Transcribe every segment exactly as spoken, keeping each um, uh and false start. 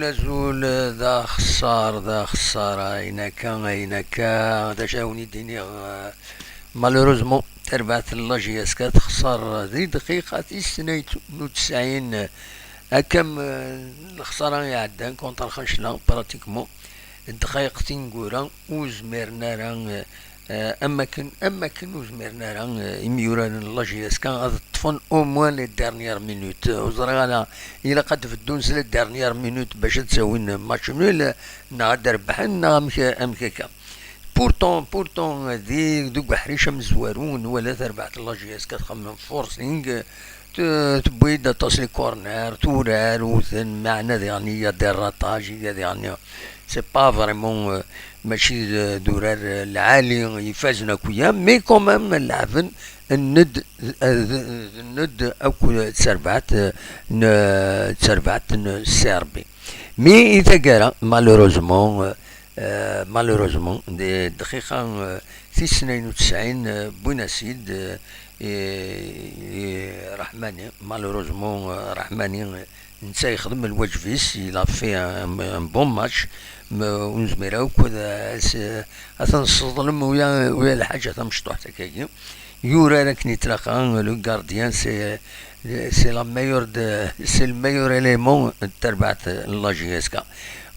Azul, d axeṣṣar, d axeṣṣar, ayen akka, ayen akka, d acu ara wen-id-iniɣ, eh, malheureusement, tarbaɛt n la J S K texṣer di dqiqa tis snat u tesɛin, akka am, eh, lexṣara iɛeddan contre Xencla, pratiquement, ddqayeq tineggura, ur zmiren ara, eh, Eh, am wakken, am wakken ur zmiren ara, eh, imyuraren n la J S K ad ṭṭfen au moins les dernières minutes. Eh, ur ẓriɣ ara, ilaq ad d-beddun s les dernières minutes bac ad d-awin match nul, eh, neɣ ad d-rebḥen, neɣ amek, amek akka. Pourtant, pourtant, eh, di, deg uḥric amezwaru, nwala tarbaɛt n la J S K txemmem forcing, eh, t-, tewwi-d aṭas les corners, turar, uten, meɛna diɣen il y a des ratages, il y a diɣen, c'est pas vraiment, euh, mačči d, d urar, euh, lɛali ifazen akk wiyaḍ, mais quand même, leɛben nned, nned akk d tarbaɛt, euh, n, d tarbaɛt n C R B. Mais i taggara, malheureusement, euh, Euh, malheureusement, di ddqiqa, euh, tis snat u tesɛin, euh, wwin-as-id, euh, i, i Rahmani. Malheureusement, euh, Rahmani, euh, netta yexdem lwaǧeb-is, il a fait un, un bon match, mais ur nezmir akk ad, ad, ad t-nesseḍlem uya, uya lḥaǧa tamecṭuḥt akkagi. Yurar akken i tlaqi, le gardien, c'est, c'est la meilleure de, c'est le meilleur élément de tarbaɛt n la J S K.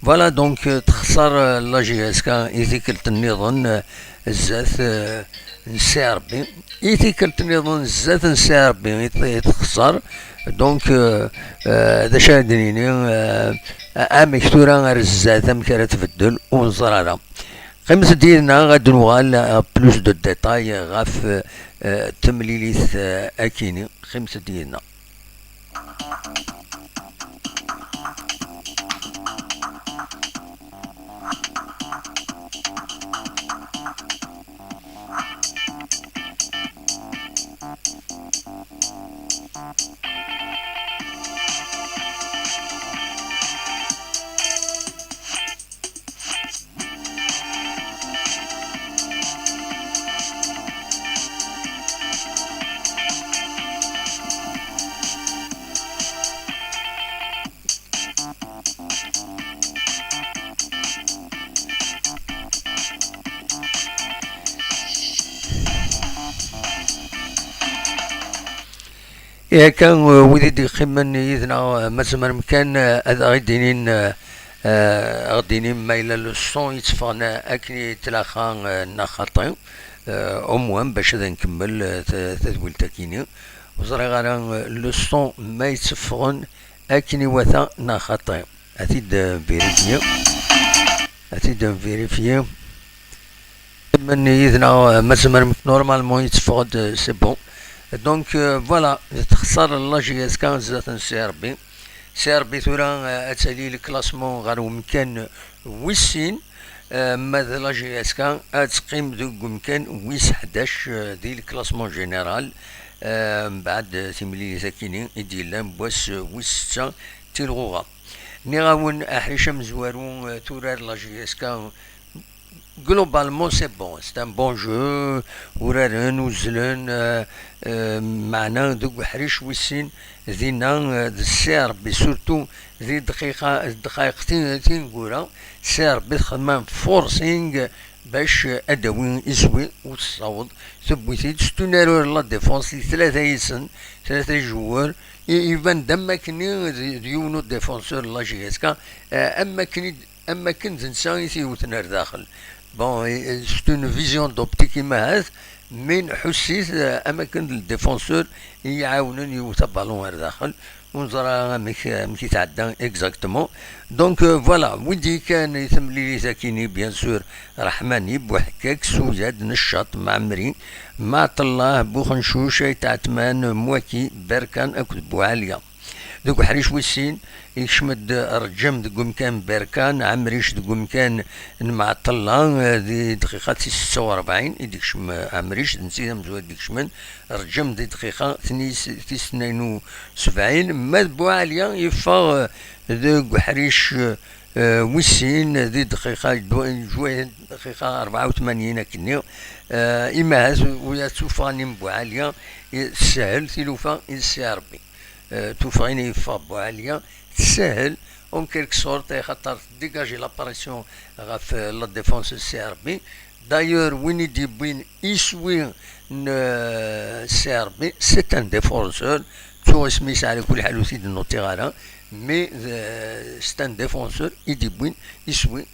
Voilà, donc, euh, texṣer, euh, la J S K i tikkelt nniḍen, euh, zdat, euh, n C R B. I tikkelt nniḍen zdat n C R B i t-, i texṣer. Donc, euh, euh, d acu ara d-nini, euh, amek tura ar zdat, amek ara tbeddel, ur neẓri ara. Qqimet-d yid-neɣ, ad d-nuɣal, euh, plus de détails ɣef, euh, temlilit, euh, akini. Qqimet-d yid-neɣ. Ihi akka, uh, wid i d-yeqqimen yid-neɣ, uh, ma tzemrem kan, uh, ad aɣ-id-inin, uh, uh, aɣ-d-inim ma yella le son yetteffɣen akken i tlaqi, uh, neɣ xaṭi, uh, au moins bac ad nkemmel, uh, ta-, tadwilt-akini. Ur ẓriɣ ara, uh, le son ma yetteffɣen akken iwata neɣ xaṭi. Ad t-id-vérifier. Ad t-id-vérifier. Qqimen yid-neɣ, euh, ma tzemrem, normalement yetteffeɣ-d, euh, c'est bon. Donc, euh, voilà, texṣer la J S K zdat n C R B. C R B tura, euh, ad tali le classement ɣer umkan wis sin, euh, ma d la J S K ad teqqim deg umkan wis ḥdac, euh, di le classement général, euh, mbeɛd, euh, timlilit akini i d-yellan n wass, euh, wis setta tilɣuɣa. Nniɣ-awen, aḥric amezwaru, euh, turar la J S K, globalement, c'est bon, c'est un bon jeu, uraren, uzzlen, euh, euh, meɛna deg uḥric wis sin, dinna, euh, d C R B, surtout di dqiqa, ddqayeq tin-, tineggura, C R B txedmem forcing bac, euh, ad d-tawi iswi, ur tessaweḍ, tewwi-t-id, c'est une erreur la défense, di tlata yid-sen, tlata joueurs, i-, iban-d am wakken d, d yiwen ur défenseur n la J S K, euh, am wakken i d-, am wakken d netta i t-yewten ar daxel. Bon, et, et c'est une vision d'optique imahat, mais nḥuss-it, euh, am wakken d le défenseur i iɛawnen yewwet aballon ar daxel. Ur neẓri ara amek, amek i tɛedda exactement. Donc, euh, voilà, wid i kan i temlilit akini, bien sûr, Raḥmani, Buḥekkak, Suyad, Neccaṭ, Mɛemmri, Mɛeṭṭellah, Buxencuc, Ayt Ɛetman, Mwaki, Berkan akked Buɛalya. Deg uḥric wis sin, ikcem-d Rǧem deg umkan n Berkan, Ɛemric deg umkan n Mɛeṭṭellah, eh, di dqiqa tis setta u rebɛin i d-ikcem, eh, Ɛemric, d netta i d amezwaru i d-ikecmen, Rǧem di dqiqa tnis-, tis tnayen u sebɛin, ma d Buɛalya yeffeɣ, eh, deg uḥric, eh, wis sin, di dqiqa, dqiqa rebɛa u tmanyin akkenni, eh, imahat u-, uya d tuffɣa-nni n Buɛalya, eh, teshel tilufa i C R B. Eh, tuffɣa-nni yeffeɣ Buɛalya, tessahel En quelque sorte, axaṭer dégager la pression ɣef la défense n C R B. D'ailleurs, win i d-yewwin iswi n, euh, C R B, c'est un défenseur. Ttuɣ isem-is, ɛla kulli ḥal ur t-id-nutiɣ ara, mais, euh, c'est un défenseur i d-yewwin iswi.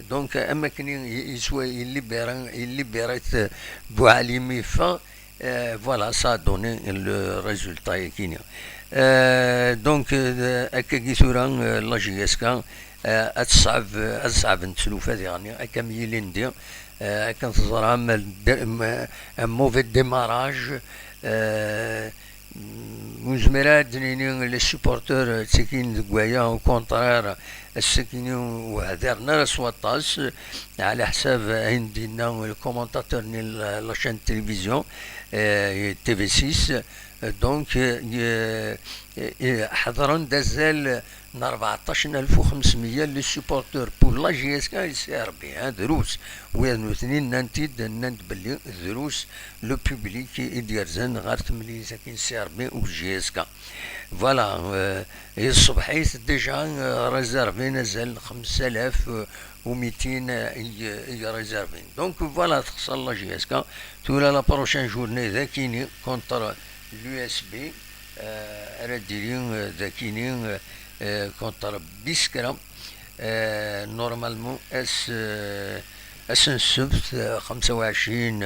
Donc, am akken i, i, iswa, illibéra, illibéra-t Buɛli mi yeffeɣ, euh, voilà, ça a donné le résultat-agi-nni. Euh, donc, euh, akkagi tura, euh, la J S K, euh, ad teṣɛeb, ad ṣɛebent tlufa diɣen, akka am yilindi, euh, akken teẓram, le dé-, un mauvais démarrage, euh, ur nezmir ara ad d-nini les supporters ttekkin deg waya, au contraire, ass-agi ur hdiren ara s waṭas, ɛla ḥsab ayen d-yenna le commentateur-nni n la, la chaîne de télévision, euh, T V six. Donc, euh, euh, ḥedṛen-d azal n rbeɛṭac n alef u xemsmeyya les supporters pour la J S K et C R B, hein, drus. Wid nutni nnan-t-id, nnan-d belli drus le public i d-yerzan ɣer temlilit-agi n C R B u J S K. Voilà, euh, i ṣṣbeḥ-it déjà, euh, réservin azal n xemsa alaf, euh, u mitin, euh, i, i réservin. Donc voilà, texṣer la J S K. Tura la prochaine journée d akini contre l'U S B, euh, ara d-tili, euh, d akini, euh, euh, contre Biskra. Euh, normalement, ass, euh, ass n ssebt, euh, xemsa u ɛecrin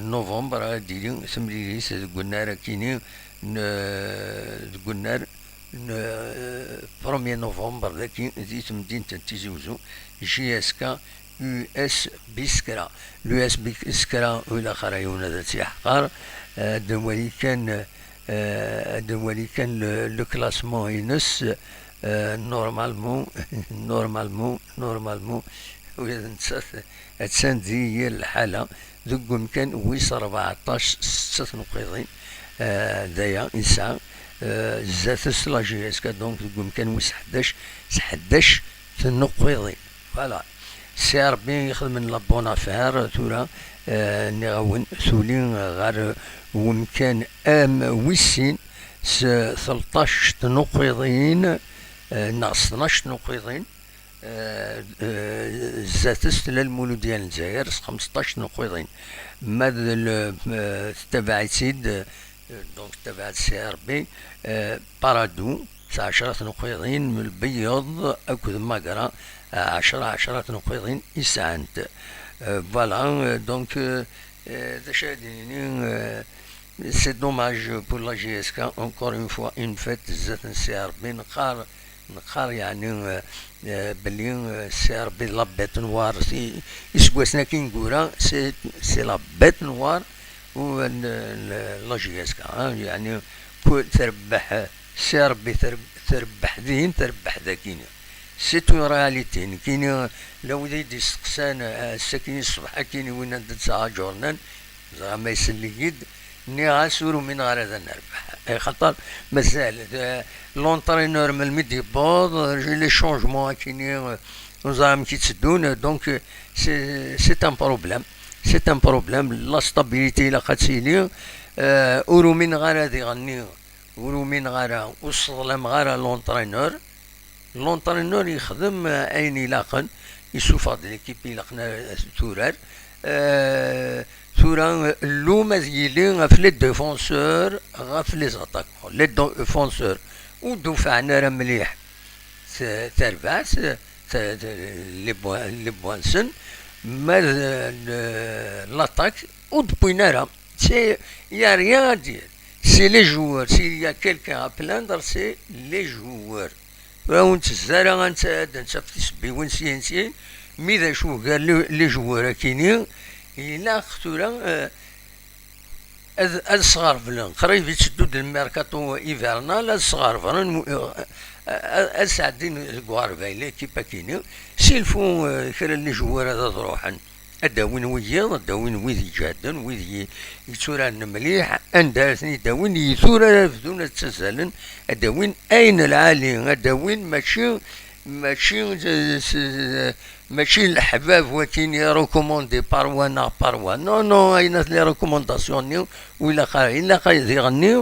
novembre, ara d-tili temlilit deg unnar akini, n, deg unnar n, euh, premier novembre dagi di temdint n Tizi Uzzu, J S K U S Biskra. L'U S Biskra ur ilaq ara yiwen ad tt-yeḥqer. Euh, ad nwali kan, euh, ad nwali kan le, le classement-ines. Euh, normalement, normalement, normalement, ula d nettat attan di yir lḥala, deg umkan wis rbeɛṭac, setta tneqqiḍin, euh, d aya i nesɛa, euh, zdat-s la J S K, donc deg umkan wis ḥdac, s ḥdac tneqqiḍin. Voilà. C R B ixedmen la bonne affaire, tura, euh, nniɣ-awen, tuli ɣer wemkan am wis sin s tleṭṭac tnuqiḍin, euh, neɣ s tnac tnuqiḍin, euh, euh, zdat-s tella Lmuludya n Lezzayer s xmesṭac tnuqiḍin. Ma d le, euh, tettabaɛ-itt-id, euh, donc tettabaɛ-d C R B, euh, Paradou, s ɛecra tnuqiḍin, Lbeyyeḍ akked Magra, ɛecra, ɛecra tnuqiḍin i sɛant. Euh, voilà, euh, donc, euh, euh, d acu ara d-nini, euh, c'est dommage pour la J S K, encore une fois, une fête zdat n C R B, neqqar, neqqar, yeɛni, euh, euh, belli, euh, C R B d la bête noire, si, iseggasen-agi ineggura, c'est, c'est la bête noire, u, n, n, la J S K, hein, yeɛni, ku-, terbeḥ, C R B ter-, terbeḥ din, terbeḥ dagini. C'est une réalité. Nekkini, la wid i d-isteqsan, euh, ass-akini ṣṣbeḥ akini win anda d-sɛaǧurnan, ẓriɣ ma isell-iyi-d, nniɣ-as ur umineɣ ara ad nerbeḥ. Axaṭer mazal, euh, l'entraîneur melmi d-yewweḍ, euh, les changements akini, euh, ur ẓriɣ amek i tteddun, donc, euh, c'est, c'est un problème. C'est un problème. La stabilité ilaq ad tili. Euh, ur umineɣ ara diɣenni, ur umineɣ ara, ur sseḍlameɣ ara l'entraîneur. L'entraîneur yexdem, euh, ayen ilaqen, yessufeɣ-d l'équipe ilaqen ad turar. Euh, tura, euh, llum ad yili ɣef les défenseurs, ɣef les attaquants. Les défenseurs ur d-ufɛen ara mliḥ t-, tarbaɛt, t-, t-, les points, les points-nsen, ma d, euh, l'attaque ur d-wwin ara. C'est, il y a rien à dire. C'est les joueurs. S'il y a quelqu'un à plaindre, c'est les joueurs. Ur awen-ttezzi ara ad nta-, ad d-nettaf tisebbiwin syin syin, mi d acu gar les, les joueurs akini, ilaq tura, euh, ad, ad sɣerblen, qrib itteddu-d le mercato hivernal, ad sɣerblen, euh, ad, ad sɛeddin deg uɣerbay l'équipe akini, s'il faut, euh, kra n les joueurs ad, ad ruḥen. Ad d-awin wiyiḍ, ad d-awin wid iǧehden, wid i-, yetturaren mliḥ, anda ara ten-id-awin, i tura ara bdun ad ttazzalen, ad d-awin ayen lɛali, ad d-awin mačči, mačči, s-, s-, mačči leḥbab wakin i recommandé par wa neɣ par wa. Non, non, ayen at les recommandations-nni, ur ilaq ara, ilaq ad diɣenni,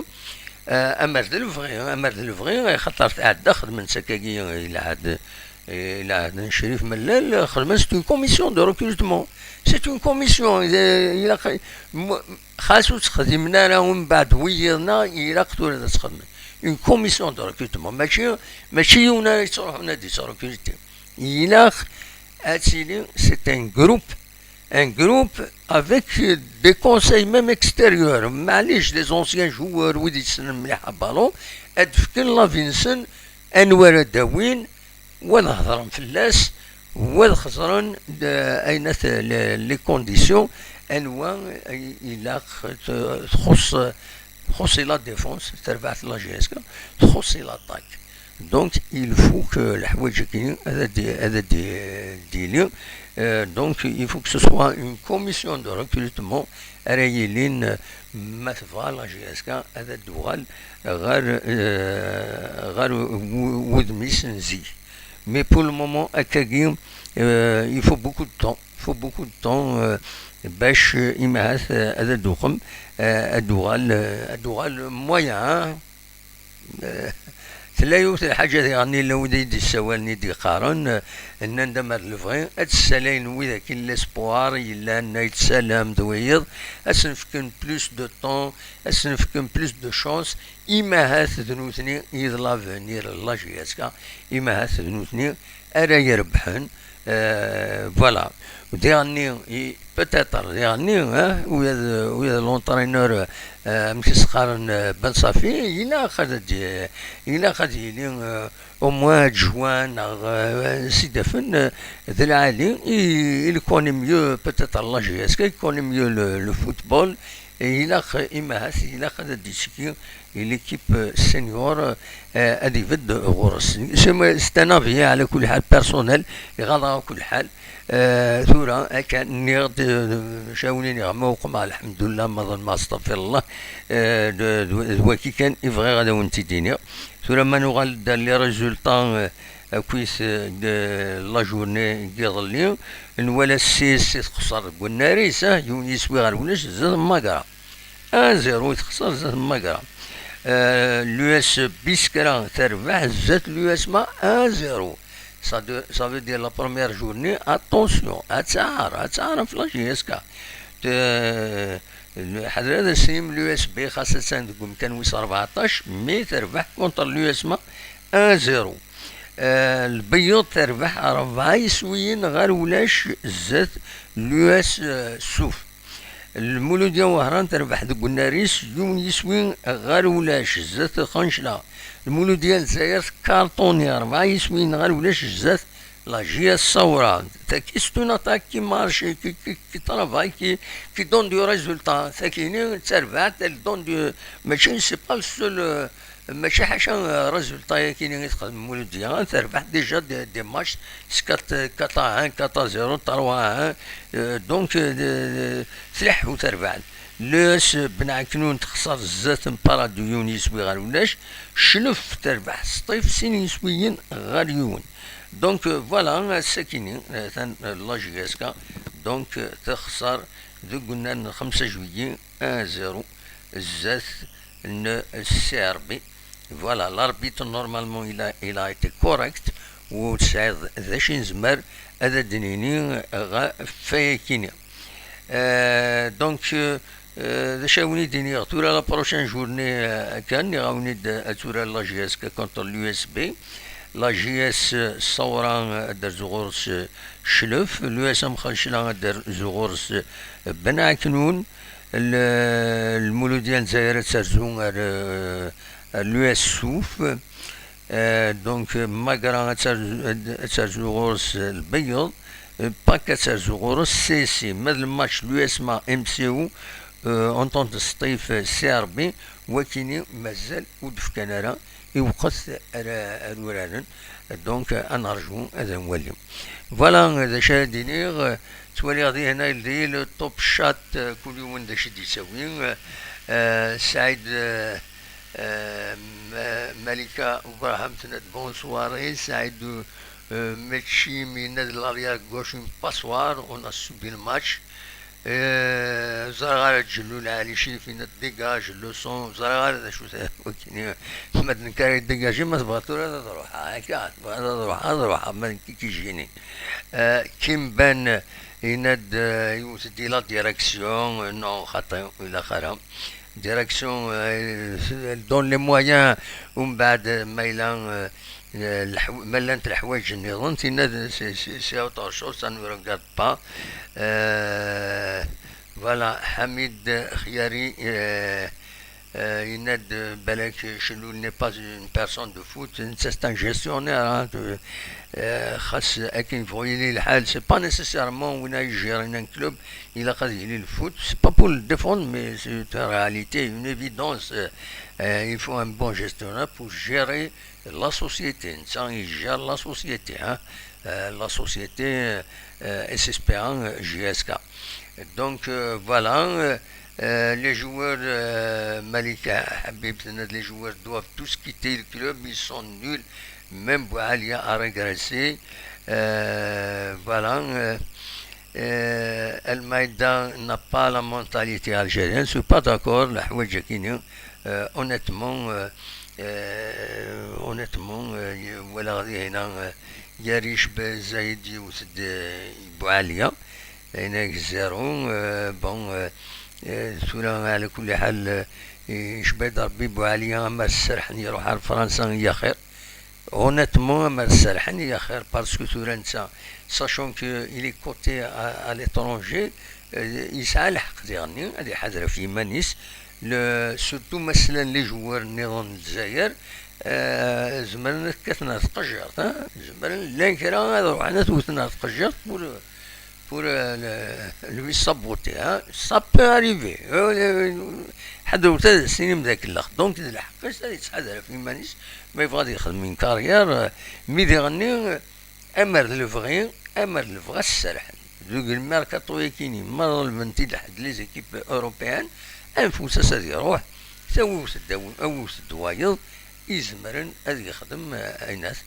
Ah, amer d lebɣi, amer d lebɣi, axaṭer tɛedda xedmen-tt akkagi, ilɛad, ilɛad n Crif Mellal, xedmen, c'est une commission de recrutement. C'est une commission, eh, ilaq, m-, xas ur tt-xdimen ara umbeɛd wiyiḍ-nneɣ, ilaq tura ad tt-xedmen. Une commission de recrutement, mačči, mačči yiwen ara yettruḥun ad yettrekruti. Ilaq ad tili, c'est un groupe, un groupe avec des conseils même extérieurs. Maɛlic, les anciens joueurs, wid yessnen mliḥ abalun, ad d-fken l'avis-nsen, anwa ara d-awin, wa ad hedren fell-as, wa ad xeẓren, eh, ayen at-, les, les conditions, anwa i-, ilaq t-, txuṣṣ, txuṣṣ i la défense, terbaɛt la J S K, txuṣṣ i l'attaque. Donc, il faut que leḥwayeǧ-agi ad d-, ad d-, d-yili. Euh, donc, il faut que ce soit une commission de recrutement ara yilin, euh, ma tebɣa la J S K ad d-tuɣal ɣer, euh, ɣer w-, wudem-is n zik. Mais pour le moment, akkagi, euh, il faut beaucoup de temps. Il faut beaucoup de temps, euh, bac, euh, imahat, euh, ad d-uɣal, euh, ad d-uɣal, euh, ad d-uɣal moyen, hein. Eh, tella yiwet n lḥaǧa diɣen, yella wid i d-issawalen, i d-iqqaren, eh, nnan-d amer d lebɣi ad ssalayen wid akken l'espoir yellan, ay tsalam d wiyiḍ, ad sen-fken plus de temps, ad sen-fken plus de chance, imahat d nutni i d l'avenir n la J S K, imahat d nutni ara irebḥen. Euh, voilà. Diɣenni, i-, peut-être, diɣenni, hein, u yad, u yad l'entraîneur, euh, amek i s-qqaren, euh, Ben Safi, ilaq ad d-, ilaq ad yili, euh, au moins adjoint neɣ, euh, s-idafen, euh, d lɛali, il, il connaît mieux peut-être la J S K, il connaît mieux le, le football, et ilaq, imahat, ilaq ad d-yettekki i l'équipe senior, euh, ad ibedd ɣur-s. C'est, c'est un avis, ɛla kulli ḥal, personnel, iɣaḍ-aɣ akk lḥal. Euh, tura, akka, nniɣ-d, euh, cawlin iɣma uqmeɣ, lḥemdullah, ma ḍelmeɣ, astaɣfirullah, euh, d, d, d waki kan i bɣiɣ ad awen-t-id-iniɣ. Tura, ma nuɣal-d ar les résultats, euh, akkit, euh, de la journée n yiḍelli, nwala C S C texṣer deg unnar-is, ah, yiwen yiswi ɣer ulac, zdat Magra. Un zéro i texṣer zdat Magra. Euh, l'U S Biskra terbeḥ zdat l'U S Ma un zéro. Ça de-, ça veut dire la première journée, attention, ad tɛar, ad tɛar ɣef la J S K. Te-, ḥader ad as-tinim l'U S B, xas attan deg umkan wis rbeɛṭac, mi terbeḥ contre l'U S Ma un zéro. Euh, Lbeyyeḍ terbeḥ rebɛa yiswiyen ɣer ulac zdat l'U S Souf. Lmuludya Wehran terbeḥ deg unnar-is yiwen yiswi ɣer ulac zdat Xencla. Lmuludya Lezzayer tkarṭuni rebɛa yiswiyen ɣer ulac zdat la J S Sawra. Tagi, c'est une attaque qui marche, qui, qui, qui travaille, qui, qui donne du résultat. Tagi-nni d tarbaɛt, elle donne du, mačči, c'est pas le seul, euh, mačči ḥaca, euh, résultat-yagi-nni i texdem Muludya, terbeḥ déjà des, des matchs, c'est quatre, quatre à un, quatre à zéro, trois à un, euh, donc, euh, tleḥḥu terbaɛt. L'U S Ben Aknun texṣer zdat n Paradou yiwen yiswi ɣer ulac, Clef terbeḥ Sṭif sin yiswiyen ɣer yiwen. Donc, euh, voilà, ass-akini, euh, tan, euh, la J S K, donc, euh, texṣer deg unnar n xemsa juillet un zéro zdat n C R B. Voilà, l'arbitre, normalement, il a, il a été correct, ur tesɛiḍ d acu i nezmer ad d-nini ɣef wayakini. Euh, donc, euh, euh, d acu ara wen-id-iniɣ, tura la prochaine journée, euh, kan, nniɣ-awen-id, euh, ad turar la J S K contre l'U S B. La J S Sawra, euh, ad d-terzu ɣur-s, euh, Clef. L'U S M Xencla ad d-terzu ɣur-s, euh, Ben Aknun. Le, Lmuludya n Lezzayer ad terzu ar, euh, ar l'U S Souf. Euh, donc, euh, Magra ad terzu, ad, ad terzu ɣur-s, euh, Lbeyyeḍ. Euh, Pak ad terzu ɣur-s C S C. Ma d lmatch l'U S M A M C O, euh, Entente Sṭif, euh, C R B, wakini mazal ur d-fkan ara, iwqet ara ar uraren. Donc, euh, ad nerju ad nwali. Voilà, euh, d acu ara d-iniɣ, euh, ttwaliɣ dihin ay ldi le top chat, euh, kul yiwen d acu i d-yettawi, euh, euh, Saïd, euh, Euh, Ma-, Malika Oubraham tenna-d bonsoir, Saïd, euh, Metchim, il y a de l'arrière-gauche, une passoire, on a subi le match. Eh, ẓriɣ ara Ǧellu Lɛali Cif yenna-d dégage le son, ẓriɣ ara d acu-t wakini. Ma d nekk ara yedégagi, ma tebɣa tura ad ruḥeɣ, akka, tebɣa ad ruḥeɣ, ad ruḥeɣ, ma d nekk i k-ijjinin. Eh, Kim Ben yenna-d, eh, yewwet-d i la direction, eh, non, xaṭi, ur ilaq ara. Direction, eh, donne les moyens, umbeɛd, eh, ma yella, eh, eh, leḥw-, ma llant leḥwayeǧ nniḍen, tinna d, c'est, c'est, c'est autre chose, ça ne me regarde pas. Euh, voilà, Hamid Khiari, euh, euh, yenna-d, euh, balak Cellul n'est pas une personne de foot, c'est un gestionnaire, hein, de, euh, xas akken yebɣu yili lḥal, c'est pas nécessairement win ay yejjiren un club, ilaq ad yili le foot, c'est pas pour le défendre, mais c'est une réalité, une évidence. Euh, euh, il faut un bon gestionnaire pour gérer la société, netta i gère la société, hein, euh, la société, euh, S S P un, euh, J S K. Donc, euh, voilà, euh, euh, les joueurs, euh, Malika Habib, les joueurs doivent tous quitter le club, ils sont nuls, même Boualia a régressé. Euh, voilà, euh, euh, Almeida n'a pas la mentalité algérienne, je suis pas d'accord, leḥwayeǧ-agi-nni, euh, honnêtement, euh, euh, honnêtement, euh, walaɣ dinna, euh, Yaric Benzayed yewwet-d, euh, Boualia, yenna-k zéro, euh, bon, euh, euh, tura, ɛla kulli ḥal, euh, icba-d Rebbi Boualia, ama serrḥen iruḥ ar Fransa, ya xir. Honnêtement, ama serrḥen, ya xir, parce que tura netta, sachant que il est coté à, à l'étranger, euh, yesɛa lḥeqq diɣenni, ad iḥader ɣef yiman-is, le, surtout ma slan les joueurs nniḍen n Lezzayer, euh, zemren ad kkaten ar tqejjirt, hein? Zemren, llan kra ad ruḥen ad t-wten ar tqejjirt pour, pour, euh, le, lui saboter, hein. Ça peut arriver. Euh, euh, ḥadret ad as-tinim d akellex. Donc, d lḥeqq-is ad yettḥadar ɣef yiman-is, ma yebɣa ad yexdem une carrière, euh, mi diɣenni, euh, amer d lebɣi, amer d lebɣi ad s-serrḥen. Deg lmerkaṭu-yakini, ma ḍelbent-id ḥedd les équipes européennes, anef-as ad iruḥ, tawiwt-d awi-, awiwt-d wayeḍ, izemren ad yexdem, eh, aynat.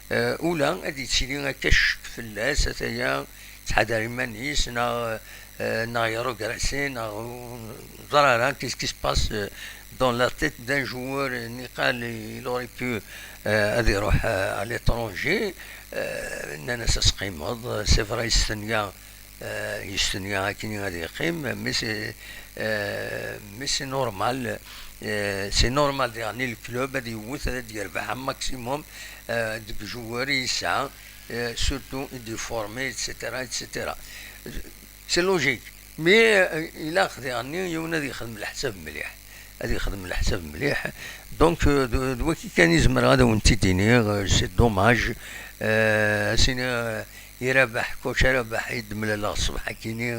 Eh, ula ad yettili akka ccek fell-as, ataya yettḥadar iman-is, neɣ, eh, neɣ yerugrasi, neɣ ur neẓri ara qu'est-ce qui se passe, eh, dans la tête d'un joueur, eh, niqal il aurait pu, eh, ad iruḥ, eh, à l'étranger, eh, nnan-as ad teqqimeḍ, c'est vrai, yestenya, euh, yestenya akken ad yeqqim, mais c'est, euh, mais c'est normal, euh, c'est normal diɣenni le club ad yewwet, ad yerbeḥ un maximum, euh, deg joueur i yesɛa, euh, surtout i d-iformer, et cetera, et cetera. C'est logique. Mais, euh, ilaq diɣenni yiwen ad yexdem leḥsab mliḥ. Ad yexdem leḥsab mliḥ. Donc, euh, d, d waki kan i zemreɣ ad awen-tt-id-iniɣ, euh, c'est dommage. Euh, ad s-iniɣ, euh, i Rabaḥ, coach Rabaḥ i d-mlaleɣ ṣṣbeḥ akini,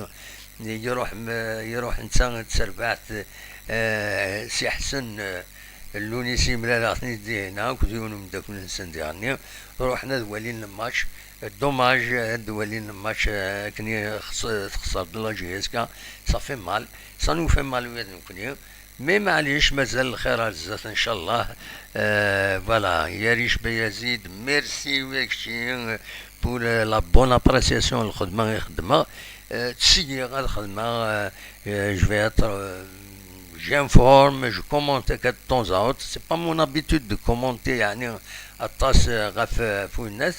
iruḥ m-, iruḥ netta d terbaɛt, eh, Si Ḥsen, eh, Llunis i mlaleɣ-ten-id dihin akk d yiwen umeddakel-nsen diɣenni, ruḥen ad walin le match. Dommage, ad walin le match, eh, akken i xs-, texṣer de la J S K, ça fait mal, ça nous fait mal ula d nekkni. Mais maɛlic, mazal lxir ar zdat, ncallah. Euh, voilà, Yaric Bayazid, merci i kečči, euh, pour, euh, la bonne appréciation n lxedma i xeddmeɣ. Euh, ttṣeyyiɣ ad xedmeɣ, euh, euh, je vais être, euh, j'informe, je commente akka de temps à autre. C'est pas mon habitude de commenter, yeɛni, aṭas, euh, ɣef, euh, ɣef winnat.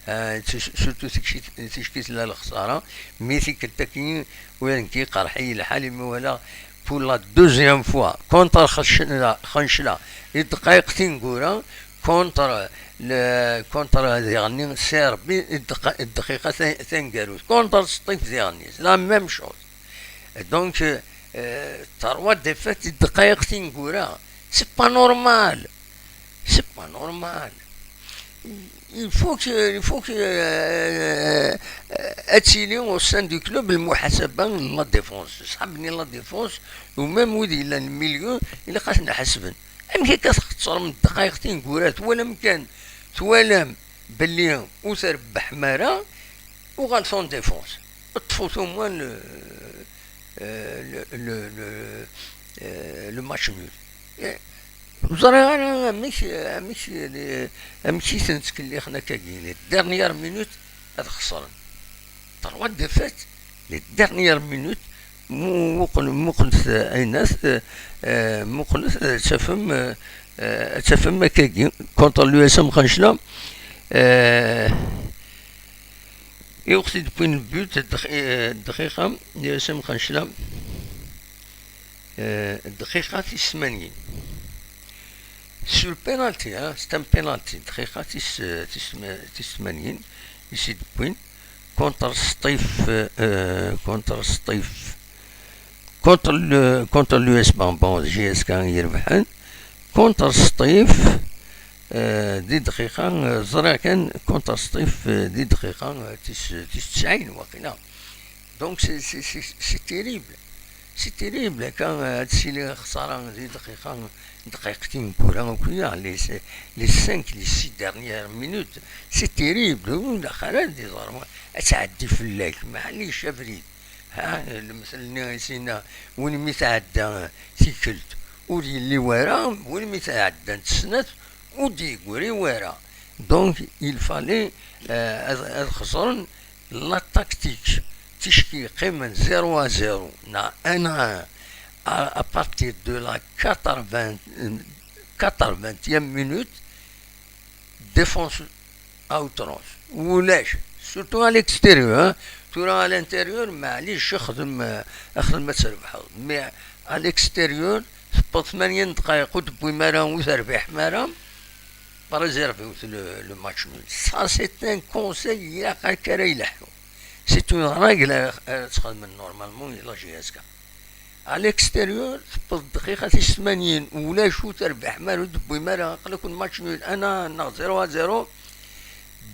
Euh, surtout ticki, ticki tella lexsara. Mi tikkelt-agi, ula d nekk iqerḥ-iyi lḥal imi walaɣ pour la deuxième fois, contre Xencla, Xencla, i ddqayeq tineggura, contre le, contre diɣenni Serbi, i ddqa-, i ddqiqa ta-, taneggarut, contre Sṭif diɣenni, c'est la même chose. Donc, euh, trois défaites i ddqayeq tineggura, c'est pas normal. C'est pas normal. Il faut que, il faut que, euh, euh, ad tili au sein du club lmuḥasaba n la défense. Ṣṣḥab-nni la défense, u même wid yellan milieu, ilaq ad ten-ḥasben. Amek akka txeṣrem ddqayeq tineggura? Twalam kan, twalam belli ur trebbḥem ara, uɣalet en défense. Ṭṭfet au moins le, euh, le, le, le, euh, le match nul. Eh, ur ẓriɣ ara amek, amek, amek i ten-ttkellixen akkagi. Les dernières minutes ad xeṣren. Trois défaites, les dernières minutes, Mu-, muqel-, muqlet, eh, ayennat, eh, eh, muqlet, eh, tafem, eh, eh, tafem akkagi, contre l'U S M Xancla, eh, i uɣ-t-id-wwin le but, ddeq-, eh, dqiqa, l'U S M Xancla, eh, dqiqa tis tmanyin. Sur penalty, hein, c'est un penalty, dqiqa tis, eh, tis, tis tmanyin, i s-id-wwin, contre Sṭif, euh, contre Sṭif, contre le, contre l'U S M, bon, J S K i irebḥen, contre Sṭif, euh, di dqiqa, euh, ẓriɣ kan, contre Sṭif, euh, di dqiqa, euh, tis, tis tesɛin, waqila. Donc, c'est, c'est, c'est, c'est terrible. C'est terrible, kan, euh, ad tili xsara di dqiqa, dqiqtin n wura akk-ya, les, les cinq, les six dernières minutes, c'est terrible. Ur ilaq ara ad iẓer, ad tɛeddi fell-ak, maɛlic, abrid. Ha, lmesel-nni i s-yenna, win mi tɛedda tikkelt ur yelli wara, win mi tɛeddant snat ur d-yeggri wara. Donc, il fallait, euh, ad, ad xeẓren la tactique, ticki yeqqimen zéro à zéro, neɣ un à un, à, à partir de la quatre-vingts, quatre-vingtième minute, défense à outrance. Ulac, surtout à l'extérieur, hein. Tura à l'intérieur, maɛlic, xdem, euh, xdem ad trebḥeḍ. Mais à l'extérieur, tewweḍ tmanya n ddqayeq ur d-tewwim ara, ur terbiḥem ara, préservez le, le match nul. Ça, c'est un conseil, ilaq akka ara ileḥḥu. C'est une règle, euh, euh, ttxedmen normalement, la J S K. À l'extérieur, tewweḍ dqiqa tis tmanyin, ulac ur terbiḥem ara, ur d-tewwim ara, aql-aken match nul, un à un neɣ zéro à zéro.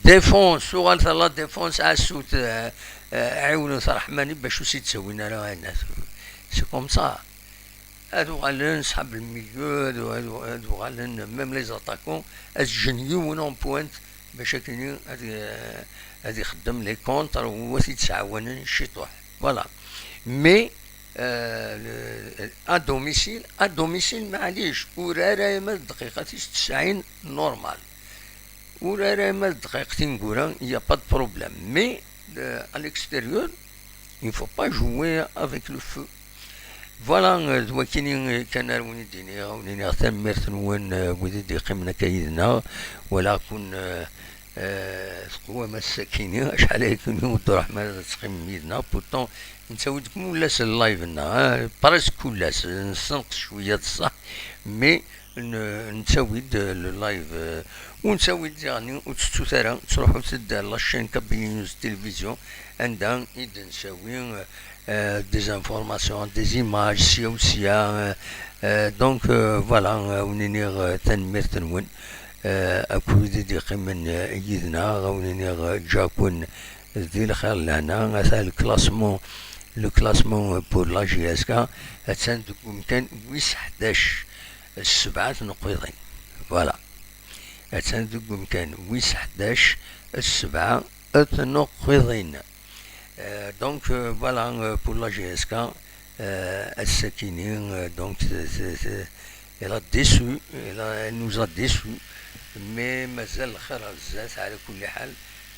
Défense, uɣalet ɣer la défense, ɛassut, euh, euh, ɛiwnet Ṛeḥmani bac ur s-id-ttawin ara ayen. C'est comme ça. Ad uɣalen ṣḥab lmiyu, ad, ad, ad uɣalen même les attaquants, ad ǧǧen yiwen en pointe bac akken ad, ad ixeddem les contres u ad t-id-sɛawanen ciṭuḥ. Voilà. Mais, euh, le, à domicile, à domicile, maɛlic, urar arma d dqiqa tis tesɛin, normal. Urar arma d dqiqa tineggura, il y a pas de problème. Mais, euh, à l'extérieur, il faut pas jouer avec le feu. Voilà, euh, d wakini, euh, kan ara wen-id-iniɣ, wen-iniɣ tanemmirt-nwen, euh, wid i d-yeqqimen akka yid-neɣ. Walaɣ-ken, euh, euh, teqwam ass-akini, acḥal ayakini ur d-truḥem ara ad teqqimem yid-neɣ. Pourtant, nettawi-d kul ass live-nneɣ, hein, presque kul ass, nessenqes cwiya d ṣṣeḥ, mais n-, nettawi-d le live, euh, ur nettawi-d diɣen, ur tettut ara, ttruḥut-d ar la chaîne Kabylie News Télévision, anda i d-nessawi, euh, euh, des informations, des images, sya u sya, euh, euh, donc, euh, voilà, euh, wen-iniɣ, euh, tanemmirt-nwen, euh, akk wid i d-yeqqimen, euh, yid-neɣ, wen-iniɣ, euh, ǧǧa-ken di lxir lehna, ata le classement, le classement, euh, pour la J S K, attan deg umkan wis ḥdac, ssebɛa tneqqiḍin. Voilà. Attan deg umkan wis ḥdac, ssebɛa tneqqiḍin. Euh, donc, euh, voilà, euh, pour la J S K, euh, ass-akini, euh, donc, c'est, c'est, c'est, elle a déçu, elle a, elle nous a déçu, mais mazal lxir ar zdat, ɛla kulli ḥal,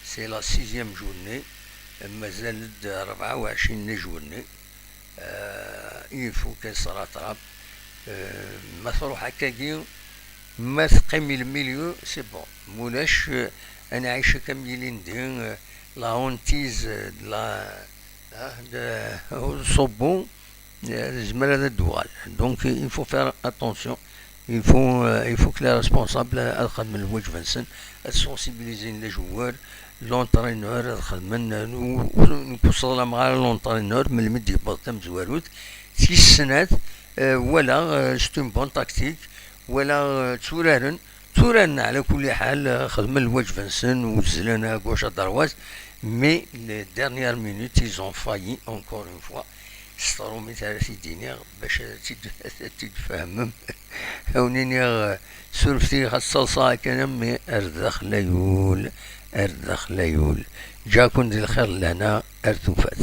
c'est la sixième journée, mazal-d rebɛa u ɛecrin n journée. Euh, il faut qu'elle se rattrape. Euh, ma truḥ akkagi, ma teqqim i le milieu, c'est bon. Mulac, euh, ad nɛic akka am yilindi, euh, la hantise, euh, de la, ah, de, ur nṣubbu, euh, tezmer ad d-tuɣal. Donc, il faut faire attention. Il faut, euh, il faut que les responsables ad xedmen lwaǧeb-nsen, ad sensibiliser les joueurs, l'entraîneur, ad xedmen, euh, ur, ur, ur nessaḍlam ara l'entraîneur, melmi d-yewweḍ tamezwarut, tis snat, euh, wala, euh, c'est une bonne tactique, wala, euh, tturaren, tturaren ɛla kulli ḥal, euh, xedmen lwaǧeb-nsen, uzzlen à gauche à droite, mais les dernières minutes, ils ont failli, encore une fois. S tṛumit ara t-id-iniɣ, bac ad t-id-, ad t-id-tfehmem. Ad wen-iniɣ, surfet-iyi ɣas ṣṣaṣa kan, a mmi, ar daxel ay ul, ar daxel ay ul. Ǧǧa-ken di lxir d lehna, ar tufat.